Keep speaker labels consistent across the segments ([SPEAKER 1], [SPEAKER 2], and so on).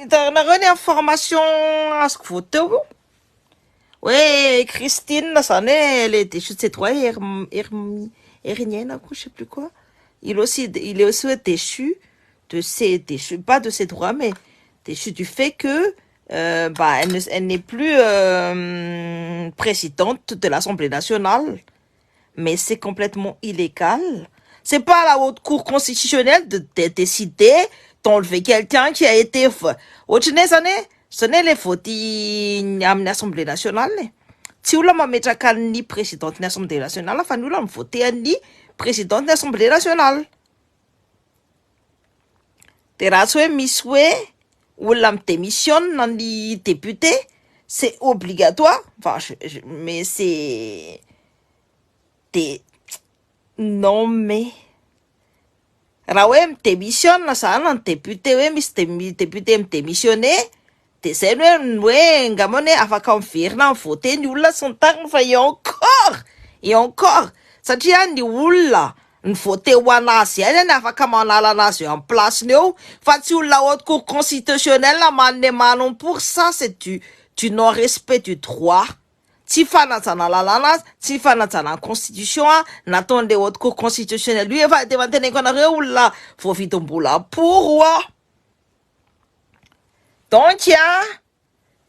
[SPEAKER 1] Hitanareo ny information azoko vao teo io? Hoe Christine zany hoe elle est déchue de ses droits Heriniaina koa je sais plus quoi. Il est aussi hoe déchu de ses déchu pas de ses droits mais déchu du fait que bah, elle n'est plus présidente de l'Assemblée nationale. Mais c'est complètement illégal. C'est pas à la haute cour constitutionnelle de décider d'enlever quelqu'un qui a été ohatrany hoe zany hoe zany hoe le vote amin'ny Assemblée nationale e. Tsy olona mametraka ny présidente ny Assemblée nationale fa ny olona mivote an'ny présidente ny Assemblée nationale. De raha tsy hoe misy hoe olona midémissionne ny député, c'est obligatoire, enfin mais c'est de non, mais raha hoe midémissionne zany ny député, hoe misy député midémissionner, de zay ny hoe ngamany hoe afaka miverina mivote ny olona sy ny tariny. Fa et encore et encore, satria ny olona ny vote ho anazy ihany any afaka manala anazy eo amin'ny place-ny eo, fa tsy olona haute cour constitutionnelle manome manompory. Ça, c'est du non respect du droit, tsy fanajana lalàna, tsy fanajana ny constitution a nataon'le haute cour constitutionnelle io. Efa de efa nteneniko anareo, olona voavidim-bola poro a. Donc a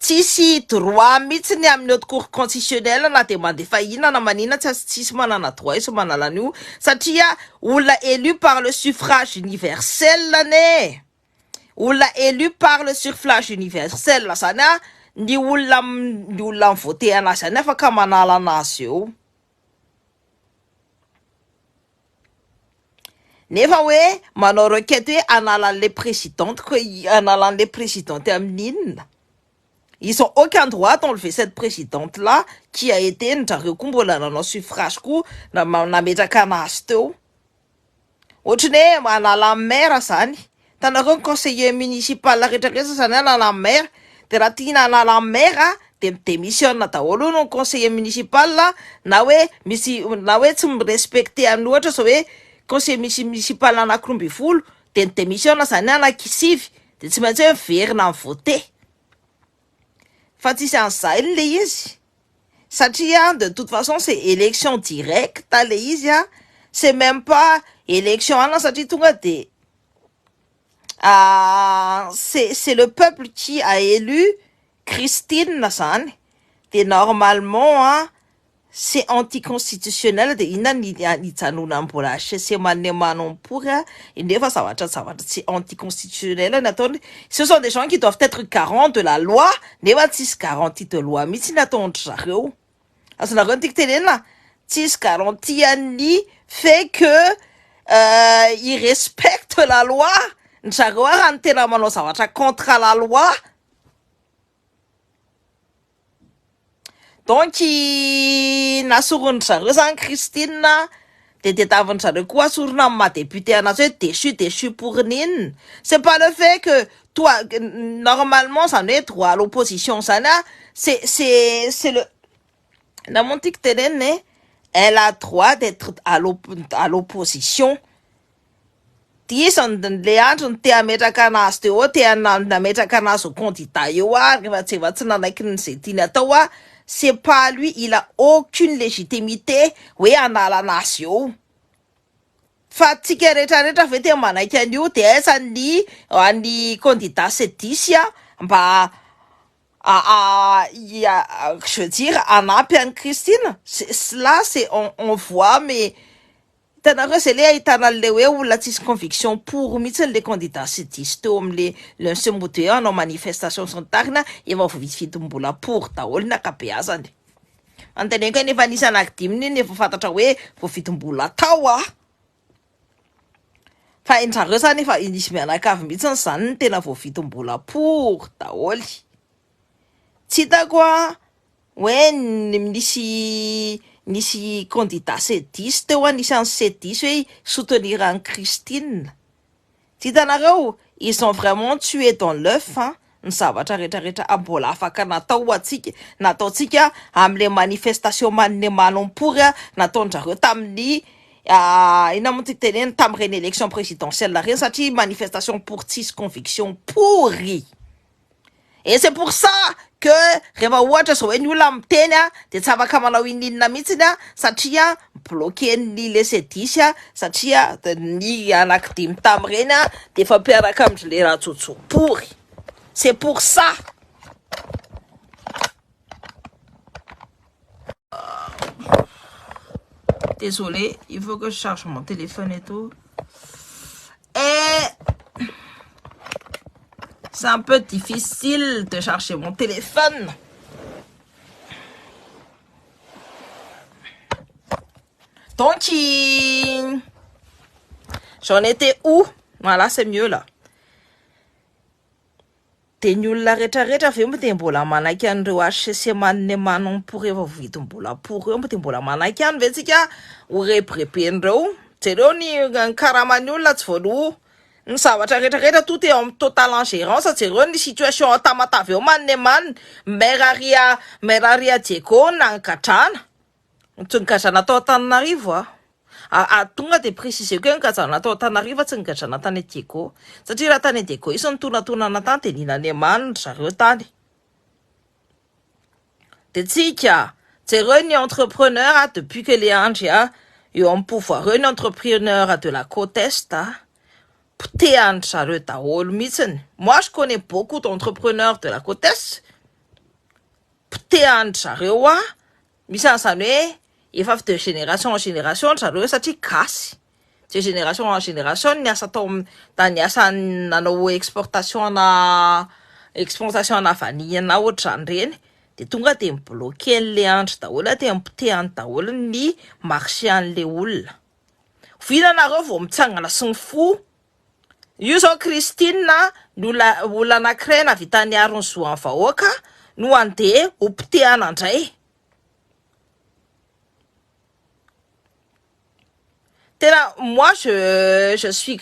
[SPEAKER 1] tsisy droit mihitsy ny amin'ny haute cour constitutionnelle, na de mandefa inona na manina, tsy tsisy manana droit izy manala an'io, satria olona élu par le suffrage universel ne olona élu par le suffrage universel zany a, ny olona mivote anazy zany afaka manala anazy eo. Nefa hoe manao requête hoe anala an'le présidente ko anala an'le présidente amin'inona? Ils ont aucun droit d'enlever cette présidente là qui a été ndrareo koa mbola nanao suffrage koa na nametraka anazy teo. Ohatrany hoe manala maire zany, hitanareo, ny conseiller municipal rehetrarehetra zany anala maire, de raha tiana anala maire de midémissionne daholo no conseiller municipal, na hoe misy na hoe tsy mirespecte any. Ohatra zao hoe conseiller municipal 12, de ny démissionne zany 9, de tsy maintsy hoe miverina mivote, fa tsisy an'izay le izy, satria de toute façon c'est élection directe le izy a, c'est même pas élection ana, satria tonga de c'est le peuple qui a élu Christine zany. De normalement a c'est anticonstitutionnel. De inona ny hijanona mbola HCC manome manompory a, nefa zavatra tsy anticonstitutionnel ny ataony? Ce sont des gens qui doivent être garants de la loi, nefa tsisy garantie de loi mihitsy ny ataondry zareo. Azonareo ny tiako tenenina? Tsisy garantie any fait que il respecte la loi ny zareo a, raha ny tena manao zavatra contre la loi. Donc nasorony zareo zany Christine, de tadiaviny zareo koa asorona amy maha député anazy, hoe déchu pour ninona? C'est pas le fait que toi normalement zany hoe droit à l'opposition zany a, c'est le na moa tiako tenenina e, elle a droit d'être à l'opposition. Diso le andro ny te hametraka anazy teo eo, te nametraka anazy ho candidat eo a, rehefa tsy efa tsy nanaiky ny zay tiany atao a, c'est pas lui, il a aucune légitimité hoe anala anazy eo. Fa tsika rehetrarehetra ve te manaiky an'io? De aiza ny any candidat C10 a mba je veux dire anampy an'i Christine? Là c'est on voit, mais hitanareo zay le ahitana an'le hoe olona tsisy conviction pour mihitsy le candidat C10 teo am'le le se mode hanao manifestation sy ny tariny, efa voavidividim-bola pour daholo ny ankabeazany. Anteneniko hoe nefa nisy anankidimy iny efa fantatra hoe voavidim-bola tao a, fa indrareo zany efa nisy mianakavy mihitsiny zany ny tena voavidim-bola pour daholy. Tsy hitako a hoe nisy candidat C10 teo a, nisy any C10 hoe soutenir an'i Christine. Tsy hitanareo, ils ont vraiment tué dans l'œuf hein, ny zavatra rehetrarehetra mbola afaka natao ho atsika nataotsika am'le manifestation manome manompory a nataondrareo tamin'ny ina moa ty teneny, tam'ireny élection présidentielle reny, satria manifestation pour tsisy conviction pourri. Et c'est pour ça que rehefa ohatra zao hoe ny olona miteny a de tsy afaka manao ininona mihitsiny a satria bloquer-ny le C10 a satria ny anankidimy tamin'ireny a de efa mpiaraka amin-dry le Rajojopory. C'est pour ça. Désolé, il faut que je charge mon téléphone et tout. Et c'est un peu difficile de charger mon téléphone. Donc, j'en étais où? Voilà, c'est mieux là. De ny olona retraretra ve moa de mbola manaiky an'ireo HCC manne manompo rehefa voidim-bola pory eo moa de mbola manaiky ihany ve tsika ho rebireben'ireo? Jereo ny ny karaman'ny olona tsy voaloa, ny zavatra retraretra tout est en total ingérence, jereo ny situation ao Tamatave ao manne manne, maire Aria maire Aria Diego nagadrana, tsy nigadrana tao Antananarivo a. Ah tonga dia préciser-ko hoe nigajana tao Antananarivo fa tsy nigajana tany Diego. Satria raha tany Diego izy nitonatonana tany dia nihinan'i ry zareo tany. Dia tsika, jereo ny entrepreneur ah, depuis que le Andry ah, eo amin'ny pouvoir eo ny entrepreneur de la côte est ah, potehan-dry zareo daholo mihitsiny. Moi je connais beaucoup d'entrepreneurs de la côte est, potehan-dry zareo ah, misy an'izany hoe efa de génération en génération ry zareo satria gasy, de génération en génération niasa tao am- da niasa nanao exportation ana exportation ana vanille na ohatr'izany reny, de tonga de mi-bloquer an'le andry daholo de mipotehany daholo ny marché an'le olona. Oviana nareo vao mitsangana sy mifoha? Io zao Christine ny olona olona anakiray nahavita niaro ny zo an'ny vahoaka no andeha ho potehana indray. Tena moi je je suis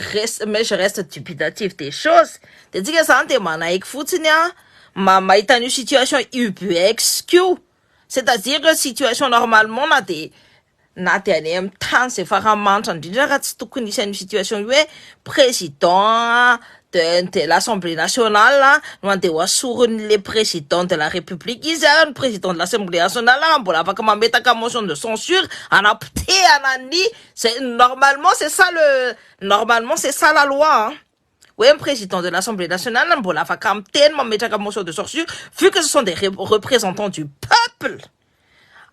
[SPEAKER 1] mais je reste dubitatif des choses de tsika zany de manaiky fotsiny an ma mahita an'io situation ubuesque io c'est à dire que situation normalement na de na dia any amin'ny tany izay faramanitra indrindra raha tsy tokony hisy an'io situation io hoe président de de l'assemblée nationale no andeha ho asorin'le président de la république izy ary ny président de l'assemblée nationale raha mbola afaka mametaka motion de censure hanapotehana ny zay normalement c'est ça le normalement c'est ça la loi hein hoe ny président de l'assemblée nationale mbola afaka miteny mametraka motion de censure vu que ce sont des représentants du peuple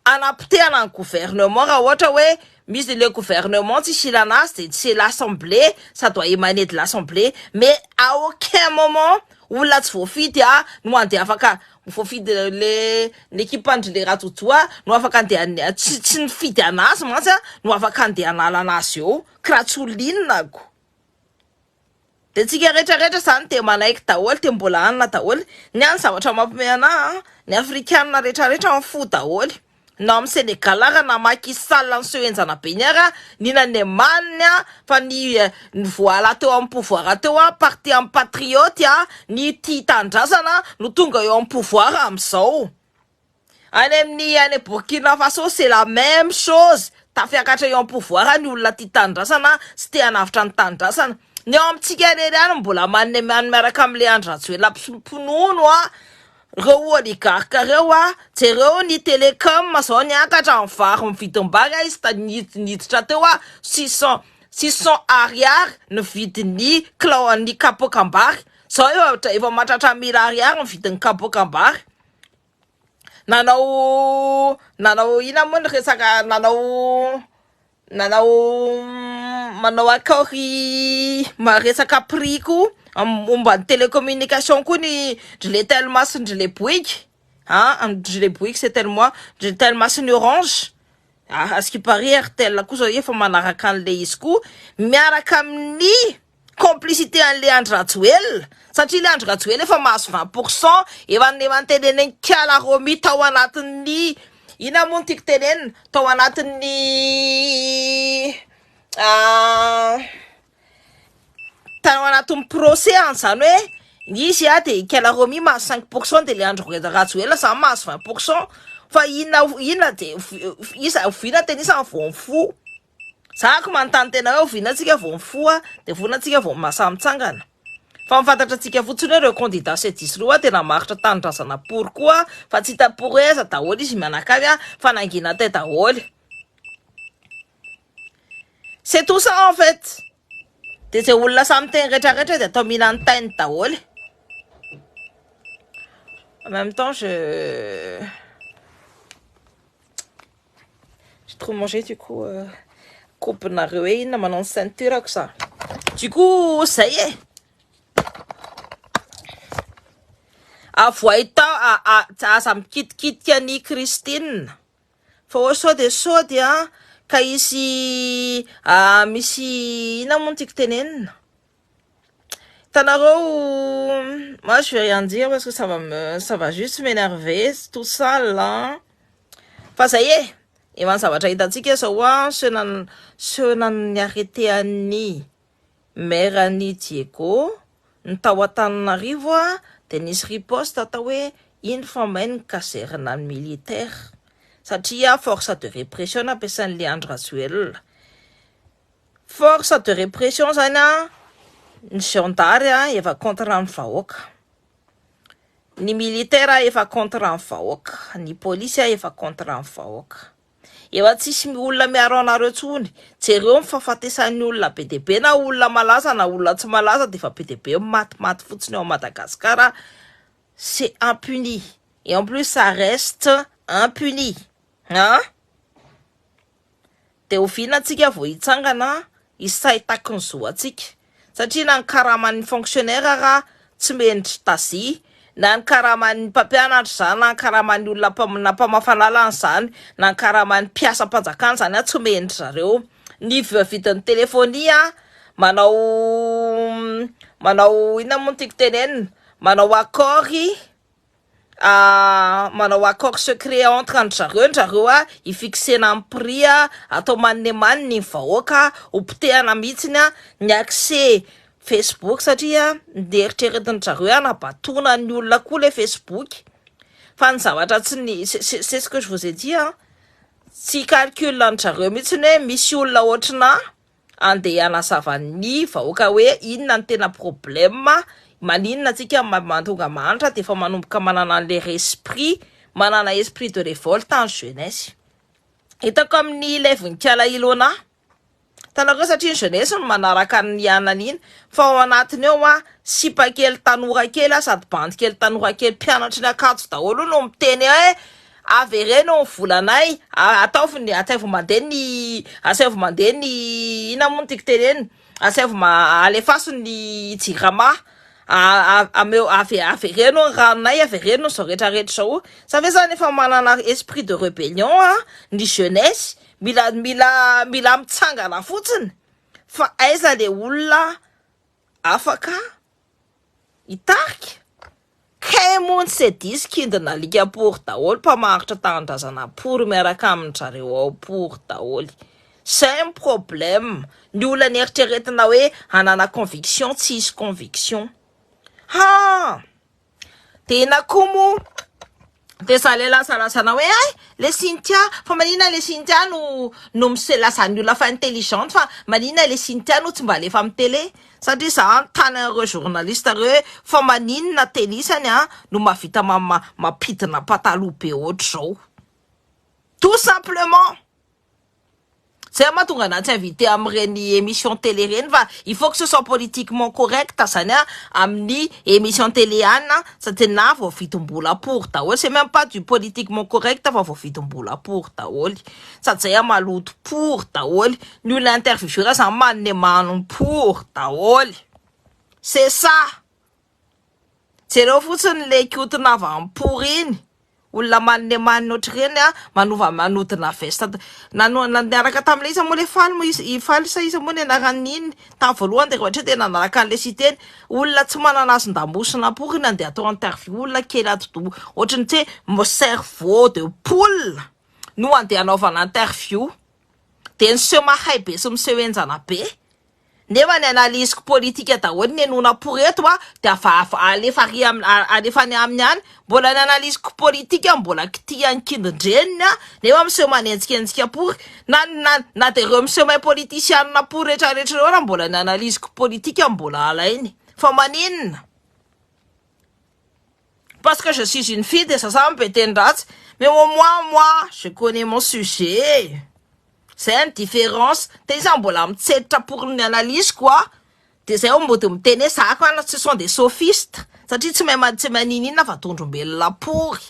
[SPEAKER 1] Hanapotehana ny gouvernement raha ohatra hoe misy le gouvernement tsisy ilana azy de c'est l'assemblée ça doit emaner de l'assemblée mais à aucun moment olona tsy voafidy a no andeha afaka voafidy le ny ekipa ndry le Rajojo a no afaka andeha tsy tsy nifidy anazy mantsy a no afaka andeha hanala anazy eo kiraha tsy olona inona ko. De tsika rehetra rehetra zany de manaiky daholo de mbola hanina daholo, ny ahy ny zavatra mampiomehy anahy an, ny afrikana rehetra rehetra mifoha daholo, na ao Senegal ara na Macky Sall niseho henjana be iny ara nihinana amaniny an, fa ny ny voala teo amin'ny pouvoir teo an, parti an'ny patriote an, ny tia tanindrazana no tonga eo amin'ny pouvoir amin'izao. Any amin'ny any Burkina Faso c'est la même chose, tafiakatra eo am pouvoir ny olona tia tanindrazana sy te hanavotra ny tanindrazana. Ny ao amintsika irery ihany no mbola manome miaraka amin'ilay Andry Rajoelina mpinono a, reo oligarque reo a, jereo ny telecom zao niakatra ny vary ny vidim-bary a izy niditra teo a 600 600 ariary ny vidin'ny kilao ny kapoakam-bary, zao efa efa mahatratra mille ariary ny vidin'ny kapoakam-bary. Nanao nanao inona moa ny resaka nanao nanao manao accord resaka prix koa momba ny télécommunication koa ny ndry le Telma sy ndry le Bouygues ah ndry le Bouygues c'est Telma ndry le Telma sy ny Orange à ce qui paraît Airtel koa zao efa manaraka an'le izy koa miaraka amin'ny complicité an'le Andry Rajoelina satria le Andry Rajoelina efa mahazo 20 pour cent efa efa nitenenen'i Kala Romy tao anatin'ny inona moa no tiako tenenina tao anatin'ny tao anatin'ny procès an'izany hoe izy a de i Kala Romy mahazo 5 pour cent de le Andry Rajoelina zany mahazo 20 pour cent fa inona inona de iza oviana tena iza vao mifoha Za ko manontany tena hoe oviana tsika vao mifoha de oviana tsika vao mahasahy mitsangana. Fa ny fantatra antsika fotsiny hoe ireo candidat C10 ireo tena maharitra tanindrazana pory koa fa tsy hita pory hoe aiza daholo izy mianakavy fa nangina tey daholo. C'est tout ça en fait. De zay olona samy miteny rehetra rehetra de atao mihinan'ny tainy daholo. En même temps je j'ai trop mangé du coup euh, kobonareo hoe inona manao ny ceinture-ko za. Du coup zay e. Avoay tao aza mikitikitika an'i Christine. Fa oa sao dia sao dia ka hisy misy inona moa no tiako tenenina? Hitanareo moi je vais rien dire parce que ça va me ça va juste m'énerver tout ça là. Fa zay e! Efa ny zavatra hitantsika zao an, seho ny arrêté an'ny maire an'i Diego ny tao Antananarivo a, dia nisy riposte atao hoe iny fa may ny caserne ny militaire satria force de répression nampiasain'i Andry Rajoelina. Force de répression zany a, ny gendarme a efa contre ny vahoaka, ny militaire efa contre ny vahoaka, ny polisy efa contre ny vahoaka. Efa tsisy olona miaro anareo tsony, jereo ny fahafatesan'ny olona be dia be na olona malaza na olona tsy malaza dia efa be dia be matimaty fotsiny ao Madagascar, c'est impuni et en plus ça reste impuni an! Dia oviana tsika vao hitsangana hisahy taky ny zo antsika? Satria na ny karaman'ny fonctionnaire ara tsy mendry tazi, na ny karaman'ny mpampianatra izany, na ny karaman'ny olona na mpamafa lalana izany, na ny karaman'ny mpiasam-panjakana izany tsy mendry zareo. Ny vidin'ny telefonia manao manao inona moa no tiako tenenina, manao accord manao accord secret entre an-dry zareo ndry zareo a, hi-fixena ny prix a, atao maninemaniny ny vahoaka, ho potehana mihitsiny a ny accès Facebook satria ny eritreretin-dry zareo hoe hanabatoana ny olona koa le Facebook fa ny zavatra tsy ny c'est ce que je vous ai dit an, tsy calcul an-dry zareo mihitsiny hoe misy olona ohatrinà andeha hanazava ny vahoaka hoe inona ny tena problème, maninona antsika mahatonga mahantra dia efa manomboka manana an'ilay esprit, manana esprit de révolte ny jeunesse. Hitako amin'ny ilay vonikala Ilona, hitanareo satria ny jeunesse no manaraka ny anana iny, fa ao anatiny ao an, sipa kely tanora kely sady bandy kely tanora kely mpianatry ny Ankatso daholo no miteny hoe Avereno ny volanay, ataovy ny, asaivo mandeha ny, asaivo mandeha ny, inona moa no tiako tenenina, asaivo ma, alefaso ny jirama, ameo, avereno ny ranonay, avereno izao rehetra rehetra izao, sa ve zany efa manana esprit de rebellion ny jeunesse, mila, mila, mila mitsangana fotsiny, fa aiza le olona afaka hitarika? Kay moa ny cedis kindina alika pory daholo mpamarotra tanindrazana pory miaraka amindry zareo ao pory daholo zay ny problème ny olona nieritreretina hoe hanana conviction tsy hisy conviction haa de ina koa moa de za le lazalazana hoe ay le Cynthia fa maninona le Cynthia no no mise lazan'ny olona fa intelligente fa maninona le Cynthia no tsy mba alefa amin'ny télé satria za anontany an'ireo journaliste reo hoe fa maninona tenisany a no mahavita mampidina pataloha be ohatr'izao tout simplement Zay mahatonga anah tsy invité amin'ireny émission télé ireny fa il faut que ce soit politiquement correct zany a amin'ny émission télé any satria na voavidim-bola pory daholo c'est même pas du politiquement correct fa voavidim-bola pory daholo sady zay a maloto pory daholo ny olona interviewena zany manome mano pory daholo c'est ça. Jereo fotsiny le kiotinava mipory iny, olona maninemanina ohatr'ireny a, manova manodina veste nano niaraka tamin'ilay iza moa le faly moa izy i faly sa iza moa ny anaran'iny tamin'ny voalohany de rehefa tena nanaraka an'le site iny, olona tsy manana hazon-damosina pory iny andeha atao interview olona kely atidoha ohatran'ny tsy hoe cerveau de poule no andeha anaovana interview de niseho mahay be sy miseho henjana be. Nefa ny analyse-ko politika daholo ny henoina pour eto a, de ava alefa ary am alefa any aminy any, mbola ny analyse-ko politika mbola kitihan'ny kindin-dreniny a, nefa miseho manenjikenjika pory, na na na de reo miseho mahay politisianina pory retraretra reo ara mbola ny analyse-ko politika mbola alainy. Fa maninona? Parce que je suis une fille de za be teny ratsy, mais au moins moi, je connais mon sujet. Zay ny différence. Te izy mbola mitsetra pour ny analyse quoi. De zay ao mody miteny hoe za koa, ce sont des sophistes, satria tsy mahay tsy maninina fa tondrombelona pory.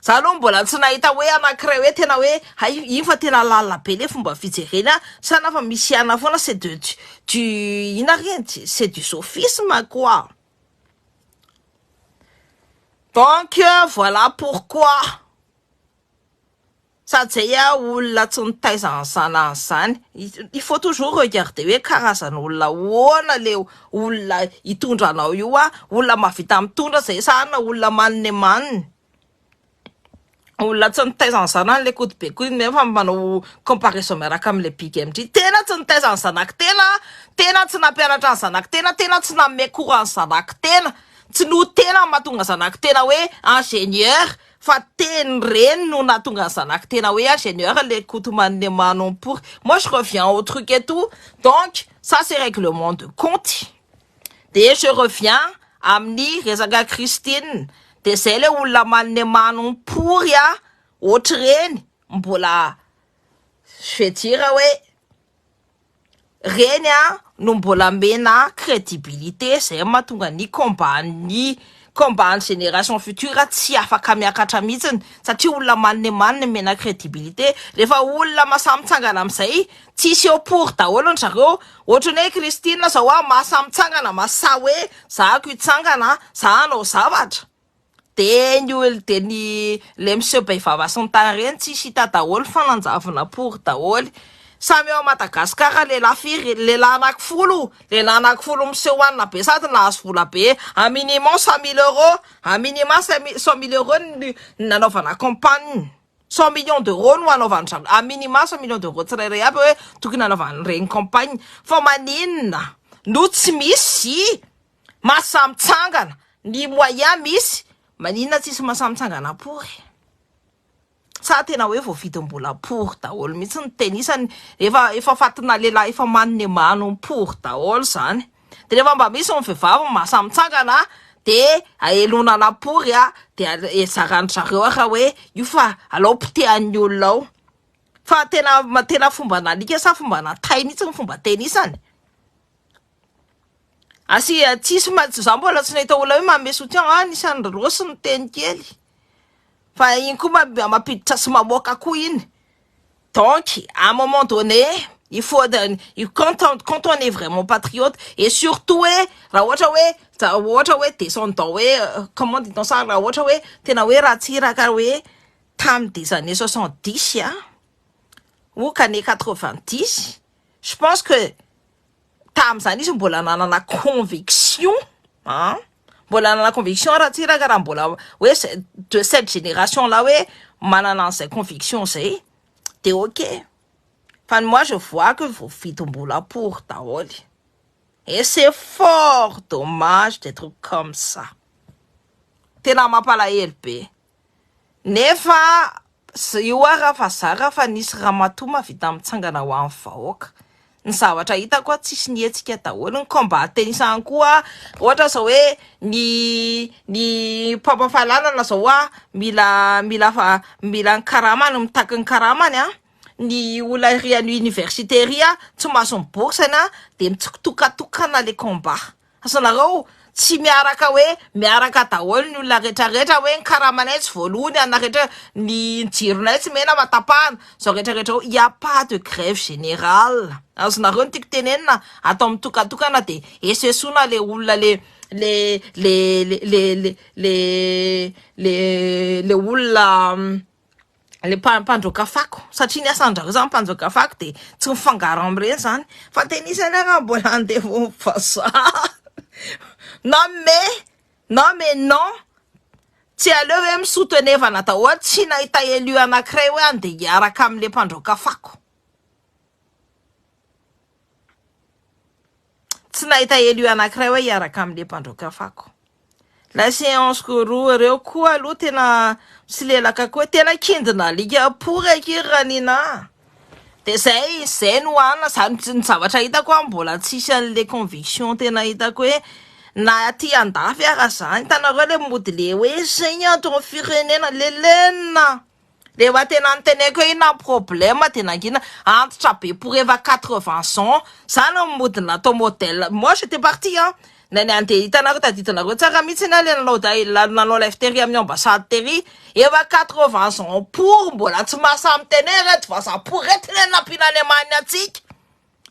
[SPEAKER 1] Za aloha mbola tsy nahita hoe anankiray hoe tena hoe hay iny fa tena lalina be le fomba fijerena sana, fa misy ana foana. C'est de du ina reny, c'est du sophisme quoi. Donc voilà pourquoi sady zay a olona tsy nitaiza ny zanany zany. Il faut toujours regarder hoe karazan'olona hoana le olona hitondranao io a, olona mahavita mitondra zay sana, olona maniny maniny, olona tsy nitaiza ny zanany. Le koto be koa nefa manao comparaison miaraka am'le Big MJ. Tena tsy nitaiza ny zanaky tena, tena tsy nampianatra ny zanaky tena, tena tsy nanome cours ny zanaky tena, tsy no tena mahatonga zanaky tena hoe ingénieur, fa teny reny no nahatonga ny zanaky tena hoe ingénieur. Le koto manne manompory. Moi, je reviens au truc et tout. Donc ça, c'est règlement de compte. De je reviens amin'ny resaka Christine. De zay le olona manne manompory a ohatry reny mbola, je vais dire hoe reny a no mbola mena crédibilité. Zay mahatonga ny combat ny génération future tsy afaka miakatra mihitsiny, satria olona manne manne mena crédibilité. Rehefa olona mahasahy mitsangana amizay, tsisy eo pour daholo ny zareo. Ohatrany hoe Christine zao a mahasahy mitsangana, mahasahy hoe zahako hitsangana, za hanao zavatra, de ny olo de ny le miseho behivava sy ny tany reny tsisy hita daholo fa nanjavona pour daholo. Samy eo Madagasikara lehilahy firy, lehilahy 10, lehilahy 10 miseho hoanina be sady nahazo vola be, un minimum 100 000 euros, un minimum 100 000 euros ny nanaovana campagne, 100 millions d'euros no anaovany zany, un minimum 100 millions d'euros tsirairay aby hoe tokony anaovany reny campagne. Fa maninona no tsy misy mahasahy mitsangana? Ny moyen misy, maninona tsisy mahasahy mitsangana pory? Sa tena hoe voavidim-bola pory daholo mihitsy ny tenisany? Efa fatina lehilahy efa manne mano pory daholo zany. De rehefa mba misy ny vehivavy mahasahy mitsangana, de aelonana pory a, de ezarany zareo aha hoe io fa alao potehan'ny olona ao. Fa tena fomba nalika sa fomba natay mihitsy ny fomba tenisany asy tsisy za mbola tsy nahita olona hoe manome soutien a nisan'ny rosy ny teny kely, fa iny koa mampiditra sy mamoaka koa iny. Donc à un moment donné, il faut quand on est vraiment patriote et surtout hoe raha ohatra hoe ohatra hoe descendant hoe, comment dit-on ça, raha ohatra hoe tena hoe Ratsiraka hoe tamy des années 70 a ou qu'années 90, je pense que tam'izany izy mbola nanana conviction an, mbola nanana conviction Ratsiraka. Raha mbola hoe de cette génération là hoe manana an'izay conviction zay, de ok. Fa moi, je vois que voavidim-bola pour daholo et c'est fort dommage d'être comme ça. Tena mampalahelo be. Nefa io a raha fa za raha fa nisy ramatoa mahavita mitsangana ho an'ny vahoaka, ny zavatra hitako a tsisy nihetsika daholo. Ny combat tenisany koa, ohatra zao hoe ny mpampafalalana zao a mila fa mila ny karamany, mitaky ny karamany a, ny olona ry any université ry a tsy mahazo ny bourse-ny a, de mitsitokatokana le combat. Asanareo tsy miaraka hoe miaraka daholo ny olona rehetrarehetra hoe ny karamanay tsy voalohany ana rehetra, ny jironay tsy mena matapahana zao rehetrarehetra ao. Y a pas de grève générale. Azonareo ny tiako tenenina, atao mitokatokana de esesona le olona le olona le mpandroaka fako, satria ny asandrareo zany mpandroaka fako, de tsy mifangaro am'ireny zany. Fa tenisany raha mbola andevo vazaha. Non mais non, mais non, tsy aleo hoe misoutenevana daholo. Tsy nahita élu anankiray hoe andeha hiaraka am'le mpandroaka fako, tsy nahita élu anankiray hoe hiaraka am'le mpandroaka fako. La séance roa reo koa aloha tena tsy lelaka koa, tena kindina alika pory aky ranina. De zay zay no anina zany ny zavatra hitako a, mbola tsisy an'le conviction tena hitako hoe na aty andafy ara zany, hitanareo le mody le hoe zay ato firenena lelenina rehefa tena niteneko hoe inona problème, de nangina antitra be pour efa 80 ans zany no mody natao modèle. Moi, j'étais parti hein, na ny andeha, hitanareo, tadidinareo tsara mihitsy na le nanao da nanao live tery amin'ny ambassade tery, efa 80 ans pour mbola tsy mahasamy teny hoe reto vazaha pour reto le nampinany amaniny atsika,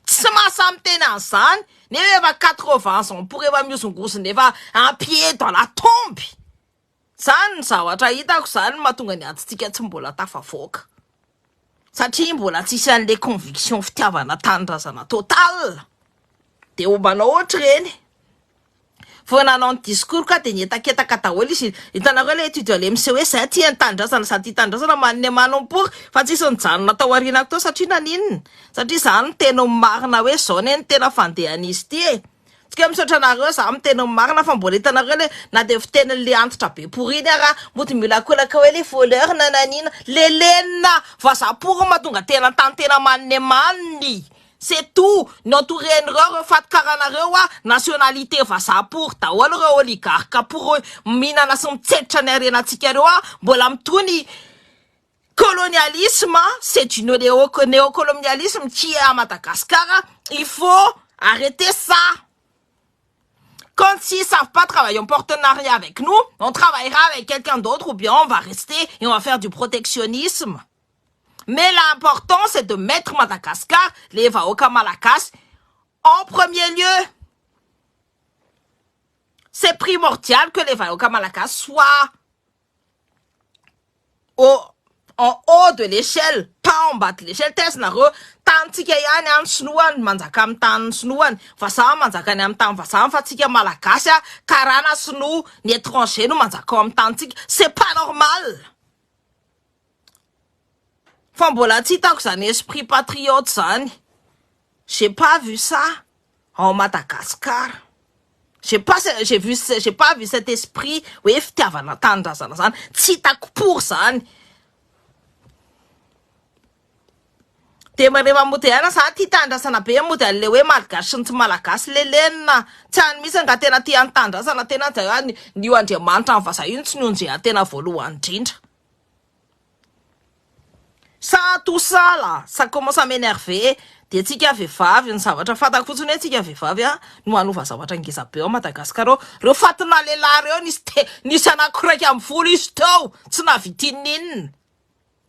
[SPEAKER 1] tsy mahasamy teny an'izany, nefa efa 80 ans pour, efa mihozongozona, efa un pied dans la tombe. Zany ny zavatra hitako, zany mahatonga ny aditsika tsy mbola tafavoaka, satria mbola tsisy an'le conviction fitiavana tanindrazana total. De ombanao ohatra reny vao nanao ny discours ka de nietaketaka daholo izy. Hitanareo le étudiant le miseho hoe zay tia ny tanindrazana sady tia tanindrazana maniny manompory, fa tsisy nijanona tao aorianako tao. Satria naninona? Satria zany no tena marina hoe zao ne ny tena fandehan'izy ty e. Tsika misaotra anareo, za miteny marina, fa mbola hitanareo le na de fiten'le antitra be poriny ara mody miolakolaka hoe le voleur na nanina lelenina vazaha pory mahatonga tena tany tena maniny maniny, c'est tout. Ny entouré-n'ireo reo fatikaranareo a, nationalité vazaha pory daholo reo, oligarque pory mihinana sy mitsetra ny arenatsika reo a. Mbola mitony colonialisme, c'est du néocolonialisme qui est à Madagascar. Il faut arrêter ça. Quand s'ils savent pas travailler en partenariat avec nous, on travaillera avec quelqu'un d'autre ou bien on va rester et on va faire du protectionnisme. Mais l'important, c'est de mettre Madagascar, les vahoaka malagasy, en premier lieu. C'est primordial que les vahoaka malagasy soient en haut de l'échelle, pas en bas de l'échelle. Tesinareo, tanitsika ihany any sinoany manjaka amin'ny tany sinoany, vazaha manjaka any amin'ny tany vazaha, fa tsika malagasy a, karana sinoa, ny étranger no manjaka ao amin'ny tanitsika. C'est pas normal. Fa mbola tsy hitako zany esprit patriote zany. J'ai pas vu ça en Madagascar. J'ai pas, j'ai vu, j'ai pas vu cet esprit hoe fitiavana tanindrazana zany. Tsy hitako pour zany. De rehefa mody aina za tia tanindrazana be, mody an'le hoe malagasy sy ny tsy malagasy lelenina. Tsy any mihitsy nga tena tia ny tanindrazana tena de ny io Andriamanitra ny vazaha io tsy nionjeha tena voalohany indrindra. Ça, tout ça là, ça commence à m'énerver. De tsika vehivavy, ny zavatra fantako fotsiny hoe tsika vehivavy a no hanova zavatra ngeza be ao Madagasikara ao. Reo fatina lehilahy reo nisy te nisy 11 izy teo, tsy nahavita ininona.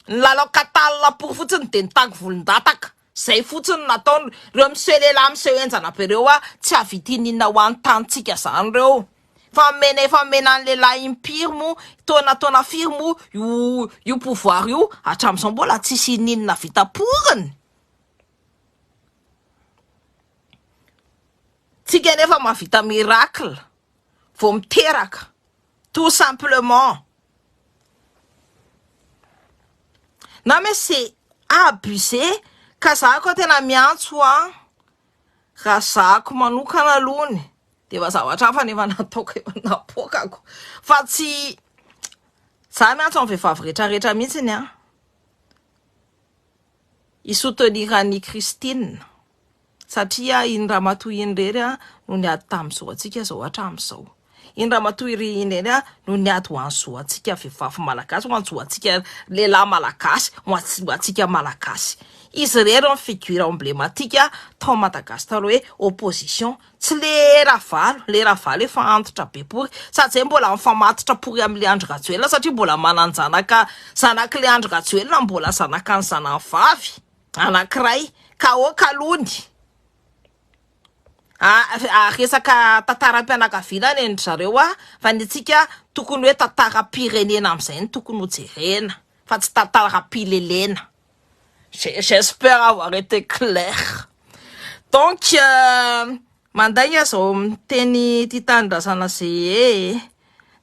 [SPEAKER 1] Ny lalao katalina pory fotsiny de nitaky volon-dataka. Zay fotsiny nataony. Reo miseho lehilahy miseho enjana be reo a, tsy hahavita ininona ho an'ny tanitsika zany reo. Fa mena efa mena ny lehilahy impiry moa, taona taona firy moa io pouvoir io hatramin'izao mbola tsisy ininona vita poriny. Tsika nefa mahavita miracle vao miteraka tout simplement. Non mais c'est abusé ka za koa tena miantso a, raha zahako manokana alohany de efa zavatra hafa nefa nataoko efa napoakako, fa tsy za miantso amin'ny vehivavy rehetrarehetra mihitsiny a hi-soutenir an'i Christine, satria iny ramatoa iny rery a no niady tamin'ny zo antsika zao hatramin'izao. Iny ramatoa iny rery a no niady ho an'ny zo antsika vehivavy malagasy, ho an'ny zo antsika lehilahy malagasy, ho antsika malagasy. Izy rery no figure emblématique tao Madagascar hoe opposition. Tsy le Ravalo, le Ravalo efa antitra be pory, sady zay mbola mifamatotra pory amin'le Andry Rajoelina, satria mbola manan-janaka, zanak'le Andry Rajoelina mbola zanaka ny zanany vavy anankiray ka aoka alony. Resaka tantaram-pianakaviana ny an-dry zareo a, fa ny antsika tokony hoe tantaram-pirenena amin'izay no tokony ho jerena fa tsy tantaram-pilelena. J'espère avoir été clair. Donc mandainga zao miteny ity tanindrazana zay e,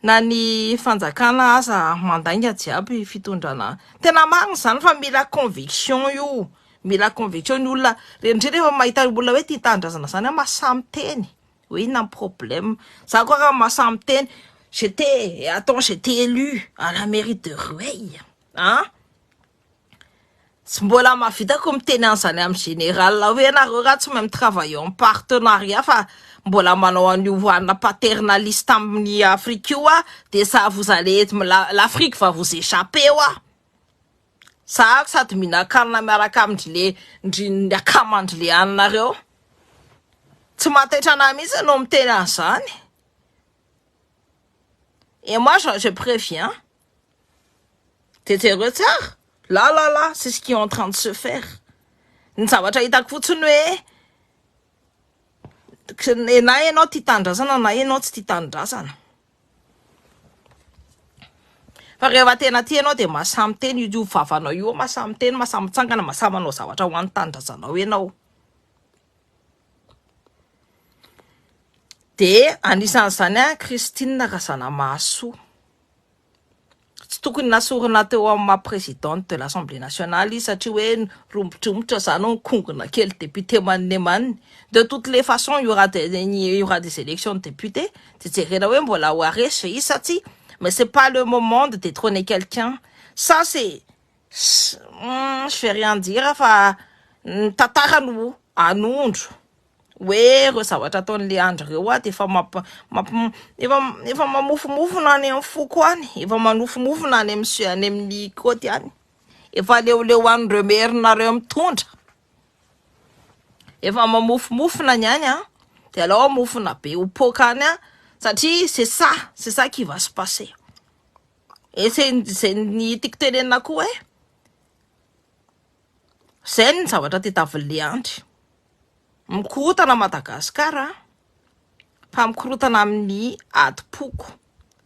[SPEAKER 1] na ny fanjakana aza mandainga jiaby fitondrana. Tena marina zany fa mila conviction io, mila conviction ny olona indrindra rehefa mahita olona hoe tia tanindrazana zany a, mahasahy miteny hoe inona ny problème. Za koa raha mahasahy miteny, j'étais, attends, j'étais élu à la mairie de Rueil, hein? Tsy mbola mahavitako miteny an'izany amin'ny général hoe nareo raha tsy mahay mi-travailler en partenariat fa mbola manao an'io voanina paternaliste amin'ny Afrique io ah, de ça vous allez l'Afrique va vous échapper hoa. Za sady mihinan-kanina miaraka amindry le ndry ny akamandry le aninareo. Tsy mahataitra anah mihitsy no miteny an'izany. Et moi je, je préviens. De jereo tsara. Là là là, c'est ce qui est en train de se faire. Ny zavatra hitako fotsiny hoe na ianao tia tanindrazana na ianao tsy tia tanindrazana. Fa rehefa tena tia ianao dia mahasahy miteny io vavanao io, mahasahy miteny, mahasahy mitsangana, mahasahy manao zavatra ho an'ny tanindrazanao ianao. Dia anisan'izany an Christine Razanamahasoa. Tsy tokony nasorina teo amin'ny maha présidente de l'Assemblée nationale izy satria hoe romotromotra zany hoe kongona kely député manne manne. De toutes les façons il y aura des, il y aura des élections de députés de jerena hoe mbola ho haresy ve izy sa tsia mais c'est pas le moment de détrôner quelqu'un. Ça c'est je vais rien dire fa ny tantara no hanondro. Hoe ireo zavatra ataon'le Andry ireo aho dia efa mamp mamp efa efa mamofomofona any amin'ny foko any, efa manofomofona any amin'ny su- any amin'ny côte any. Efa leoleo an'ireo merina ireo mitondra. Efa mamofomofona ny any an, dia alao hamofona be ho poaka any an, satria c'est ça, c'est ça qui va se passer. Et c'est zay ny tiako tenenina koa hoe zay ny zavatra tadiavin'le Andry. Mikorontana Madagascar a, fa mikorontana amin'ny adim-poko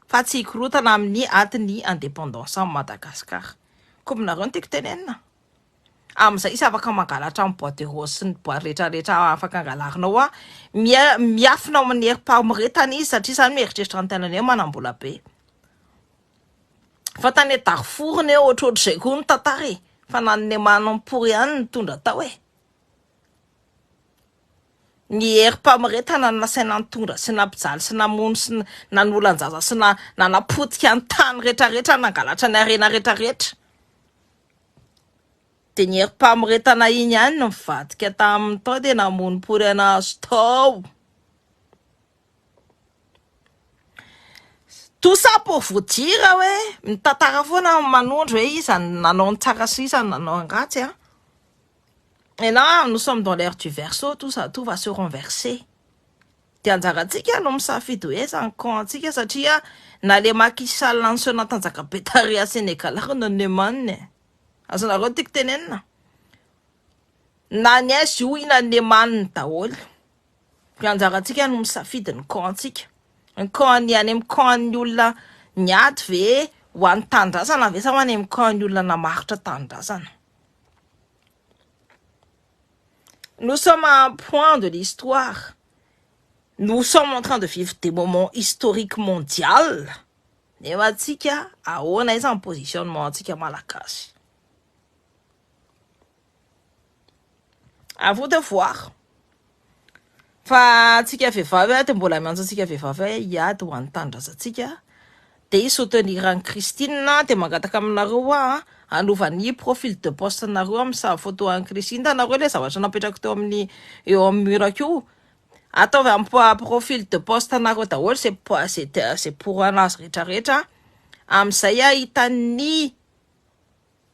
[SPEAKER 1] fa tsy hikorontana amin'ny adin'ny indépendance amin'i Madagascar. Kominareo no tiako tenenina. Amin'izay izy afaka mangalatra amin'ny bois de rose sy ny bois rehetra rehetra afaka angalarina ao a, mia- miafina ao amin'ny herim-pamoretana izy satria izany mieritreritra ny tenany hoe manam-bola be. Fa tany Darfour ne ohatrohatr'izay koa ny tantara e, fa na ny Nemanampour ihany nitondra tao e. Ny herim-pamoretana no nasaina nitondra sy nampijaly sy namono sy nanolan-jaza sy nanapotika ny tany rehetrarehetra nangalatra ny harena rehetrarehetra. Dia ny herim-pamoretana iny ihany no nivadika taminy tao dia namono pory anazy tao. Tout ça pour vous dire hoe mitantara foana manondro hoe iza no nanao ny tsara sy iza no nanao ny ratsy an. Et là, nous sommes dans l'ère du verseau, tout ça, tout va se renverser. Dia anjarantsika no misafidy hoe aiza ny camp antsika satria na le Macky Sall niseho natanjaka be tary à Sénégal ary no nemaniny e. Azonareo tiako tenenina. Na ny aiza io na ny nemaniny daholo. Dia anjarantsika no misafidy ny camp antsika. Ny camp ny any amin'ny camp ny olona niady ve ho an'ny tanindrazana ve sa ho any amin'ny camp ny olona namaritra tanindrazana. Nous sommes à un point de l'histoire. Nous sommes en train de vivre des moments historiques mondial. Nefa antsika ahoana aiza ny positionnement antsika malagasy. À vous de voir. Fa antsika vehivavy a dia mbola miantso antsika vehivavy hoe hiady ho an'ny tanindrazantsika dia hi soutenir an'i Christine dia mangataka aminareo aho hanova ny profil de poste nareo amin'ny sary photo an'i Christine hitanareo ilay zavatra napetrako teo amin'ny eo amin'ny mur-ko io ataovy amin'ny profil de poste nareo daholo zay zay zay pour anazy rehetra rehetra amin'izay ahitan'ny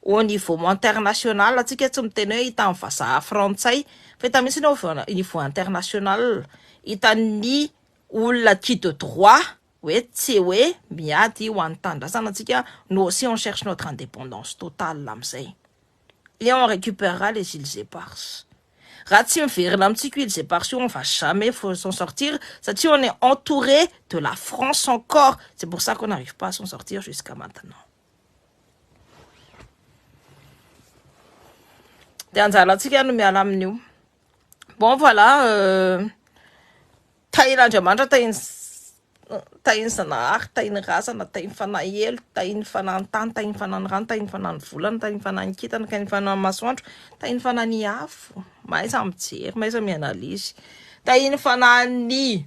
[SPEAKER 1] au niveau international antsika tsy miteny hoe hitan'ny vazaha frantsay fa hita mihitsy ny au niveau international hitan'ny olona qui de droit hoe tsy hoe miady ho an'ny tanindrazana antsika nous aussi on cherche notre indépendance totale amin'izay et on récupérera les îles éparses raha tsy miverina amintsika îles éparses io on va jamais s'en sortir satria on est entouré de la France encore c'est pour ça qu'on n'arrive pas à s'en sortir jusqu'à maintenant de anjarantsika no miala amin'io bon voilà euh, Tahin'Andriamanitra, tahin'ny tahin'ny Zanahary, tahin'ny razana, tahin'ny fanahy helo, tahin'ny fanahin'ny tany, tahin'ny fanahin'ny rano, tahin'ny fanahin'ny volana, tahin'ny fanahin'ny kintana, tahin'ny fanahin'ny masoandro, tahin'ny fanahin'ny afo, mahaiza mijery, mahaiza mi-analyse, tahin'ny fanahin'ny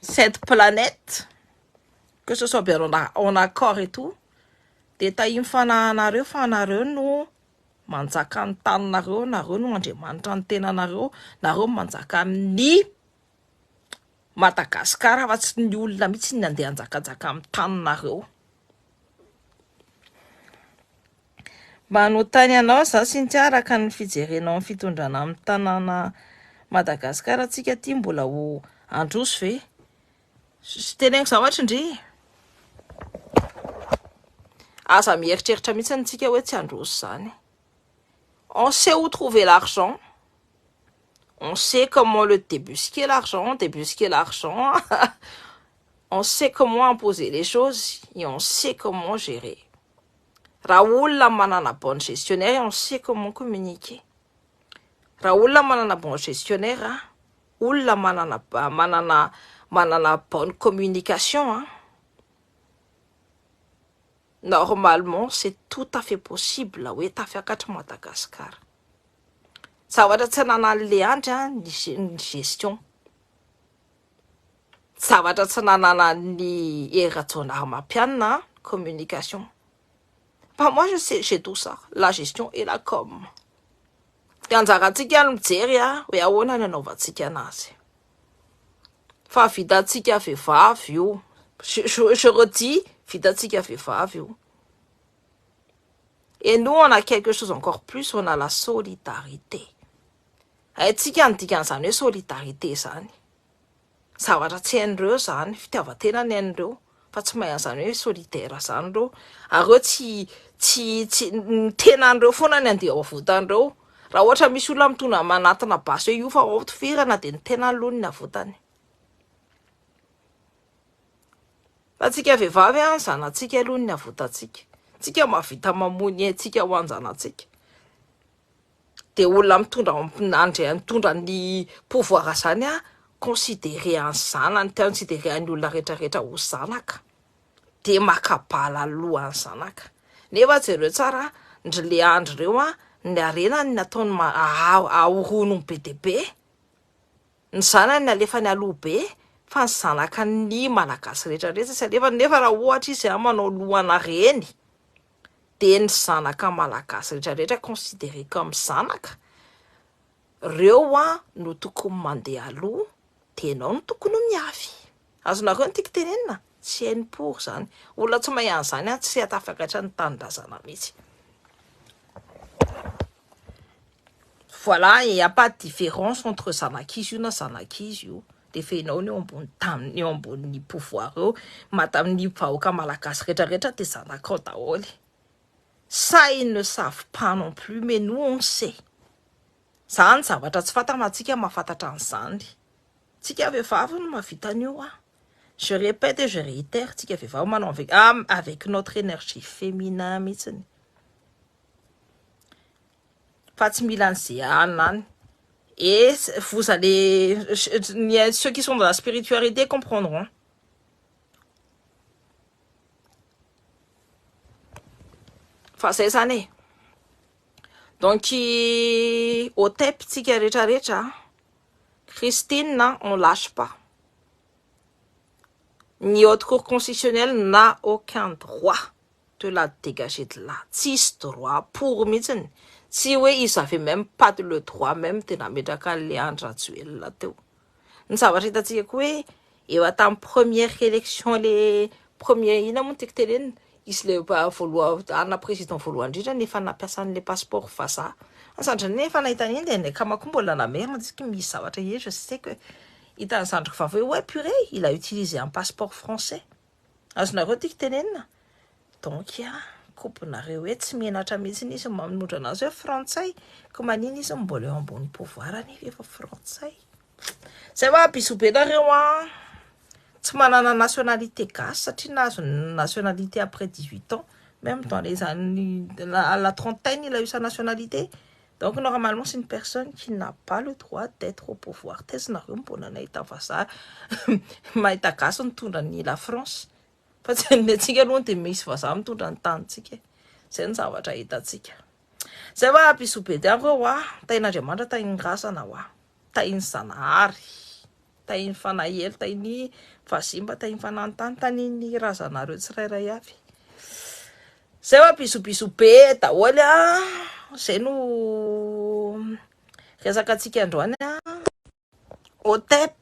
[SPEAKER 1] cette planète, que ce soit bien en accord et tout, dia tahin'ny fanahinareo fa nareo no Manjaka ny taninareo, nareo no andriamanitra ny tenanareo, nareo manjaka amin'ny Madagascar fa tsy ny olona mihitsy ny andeha hanjakanjaka amin'ny taninareo. Manontany anao za Cynthia araka ny fijerenao ny fitondrana amin'ny tanàna Madagascar tsika ty mbola ho handroso ve? Teneniko zavatra ndry. Aza mieritreritra mihitsy ny tsika hoe tsy handroso zany. On sait où trouver l'argent. On sait comment le débusquer l'argent, débusquer l'argent. On sait comment imposer les choses et on sait comment gérer. Raha olona manana bon gestionnaire, on sait comment communiquer. Raha olona manana bon gestionnaire, olona manana manana manana bonne communication, normalement c'est tout à fait possible hoe tafiakatra Madagascar. Zavatra tsy ananan'le Andry ny gestion. Zavatra tsy nananan'ny Hery Rajaonarimampianina communication. Fa moi je sais, j'ai tout ça, la gestion et la com. De anjarantsika no mijery hoe ahoana ny anaovantsika anazy. Fa vitantsika vehivavy io. Je redis, vitantsika vehivavy io. Et nous on a quelque chose encore plus, on a la solidarité. Haintsika ny dikan'izany hoe solidarité zany. Zavatra tsy hain'ireo zany, fitiavan-tena ny hain'ireo, fa tsy mahay an'izany hoe solidaire zany ireo. Ary ireo tsy tsy tsy ny tenan'ireo foana ny andeha avotan'ireo. Raha ohatra misy olona mitondra manatona basy hoe io fa ao tifirana dia ny tenany aloha no avotany. Fa tsika vehivavy an, zanatsika aloha ny avotantsika. Tsika mahavita mamoy ny aintsika ho an-janatsika. De olona mitondra andre mitondra ny pouvoir zany an, considérer ny zanany, considérer ny olona rehetrarehetra ho zanaka. De maka bala alohan'ny zanaka. Nefa jereo tsara, ndry le Andry reo an, ny harenany nataony ahorono be dia be. Ny zanany nalefany aloha be fa ny zanakan'ny malagasy rehetra rehetra tsy alefany nefa raha ohatra izy an manao lohana reny de ny zanaka malagasy rehetra rehetra considéré comme zanaka reo an no tokony mandeha aloha de enao no tokony ho miafy. Azonareo ny tiako tenenina? Tsy hain'ny pory zany. Olona tsy mahay an'izany an tsy tafakatra ny tanindrazana mihitsy. Voilà, il n'y a pas de différence entre zanak'izy io na zanak'izy io. Rehefa ianao no eo ambony tany, eo ambonin'ny pouvoir eo, ny vahoaka malagasy rehetrarehetra dia zanakao daholo. Ça ils ne savent pas non plus, mais nous on sait. Zany zavatra tsy fantatra fa antsika mahafantatra an'izany. Tsika vehivavy no mahavita an'io ah. Je répète et je réitère, tsika vehivavy manao avec, ah, avec notre énergie féminin mihitsiny. Fa tsy mila an'izay anona any. Et vous allez, ceux qui sont dans la spiritualité comprendront. Fa zay zany e. Donc OTEP tsika rehetrarehetra, Christine, on lâche pas. Ny haute cour constitutionnelle n'a aucun droit de la dégager de là. Tsisy droit pour mihitsiny. Tsy hoe ils avaient même pas le droit même de nametraka an'le Andry Rajoelina teo. Ny zavatra hitantsika koa hoe efa tamin'ny première élection le premier inona moa no tiako tenenina izy le voaloha ana président voalohany indrindra no efa nampiasa an'le passeport vazaha. Ny zandriny nefa nahita an'iny dia ny akama koa mbola namerina tsika misy zavatra iny je sais que hitan'ny zandriko vavy hoe ouais purée il a utilisé un passeport français. Azonareo tiako tenenina? Donc kobonareo hoe tsy menatra mihitsy izy manondro anazy hoe frantsay ko manina izy mbola eo ambony pouvoir nefa efa frantsay. Zay hoa bisous be nareo an. Tsy manana nationalité gasy satria nahazo nationalité après 18 ans même dans les années à la trentaine il a eu sa nationalité. Donc normalement c'est une personne qui n'a pas le droit d'être au pouvoir. Taiza nareo mbola nahita vazaha mahita gasy nitondra ny la France. Fa tsy ny antsika aloha dia misy vazaha mitondra ny tanintsika. Zay ny zavatra hitantsika. Zay hoa bisous be nareo a. Tahin'Andriamanitra tahin'ny razana hoa. Tahin'ny Zanahary. Tahin'ny Fanahelo, tahin'ny Vazimba, tahin'ny Fanantany, tahin'ny razanareo tsirairay avy. Zay hoa bisous bisous be daholo a. Zay no resaka atsika androany a. Otep.